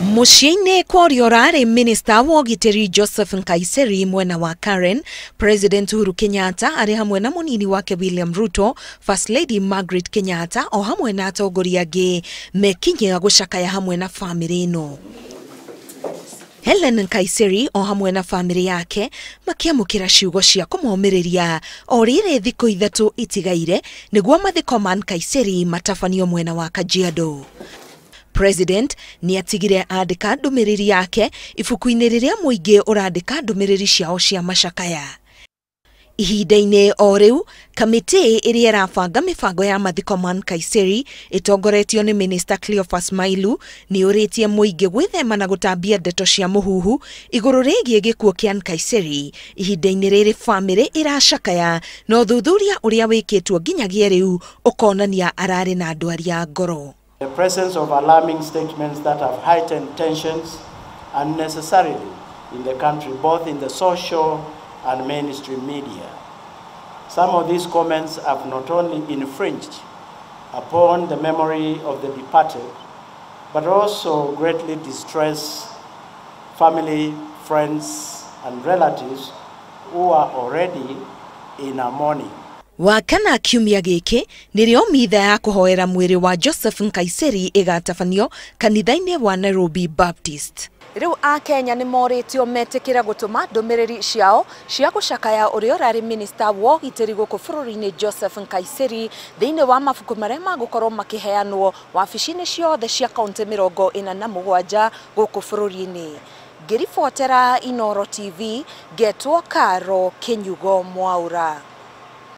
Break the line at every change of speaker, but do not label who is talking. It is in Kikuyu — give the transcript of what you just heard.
Mũciĩ-inĩ kwa ũrĩa ũrarĩ minista wa ũgitĩri Joseph Nkaissery mwena wa Karen, President Uhuru Kenyatta arĩ hamwe na mũnini wake William Ruto, First Lady Margaret Kenyatta o hamwe na atongoria angĩ mekinyia gũcakaya hamwe na bamĩrĩ ĩno. Hellen Nkaissery o hamwe na bamĩrĩ yake makĩamũkĩra ciugo cia kũmomĩrĩria o rĩrĩ thikũ 3 itigaire nĩguo mathiko ma Nkaissery matabanio mwena wa Kajiado. President nĩ atigire andĩka ndũmĩrĩri yake ibuku-inĩ rĩrĩa mũingĩ ũrandĩka ndũmĩrĩri ciao cia macakaya. Ihinda-inĩ o rĩu, kamĩtĩ ĩrĩa ĩrabanga mĩbango ya mathiko ma Nkaissery ĩtongoretio nĩ Minister Cleophas Mailu nĩ ũrĩtie mũingĩ gwĩthema na gũtambia ndeto cia mũhuhu igũrũ rĩgiĩ gĩkuũ kĩa Nkaissery. Ihinda-inĩ rĩrĩ bamĩrĩ ĩracakaya na ũthuthuria ũrĩa wĩkĩtwo nginyagia rĩu ũkonania ararĩ na ndwari ya ngoro.
The presence of alarming statements that have heightened tensions unnecessarily in the country, both in the social and mainstream media. Some of these comments have not only infringed upon the memory of the departed, but also greatly distressed family, friends, and relatives who are already in a mourning.
Wakana kiumia gĩkĩ nĩrĩo mitha ya kũhoera mwĩrĩ wa Joseph Nkaissery ĩgatabanio kanitha-inĩ wa Nairobi Baptist. Rĩu Akenya nĩ morĩtio metĩkĩre gũtũma ndũmĩrĩri ciao cia gũcakaya ũrĩa ũrarĩ minista wa ũgitĩri gũkũ bũrũri-inĩ Joseph Nkaissery thĩinĩ wa mabuku marĩa magũkorwo makĩheanwo wabici-inĩ ciothe cia kaunti 47 gũkũ bũrũri-inĩ. Ngĩribotera Inooro TV, ngetwo Karo Kinyugo Mwaura.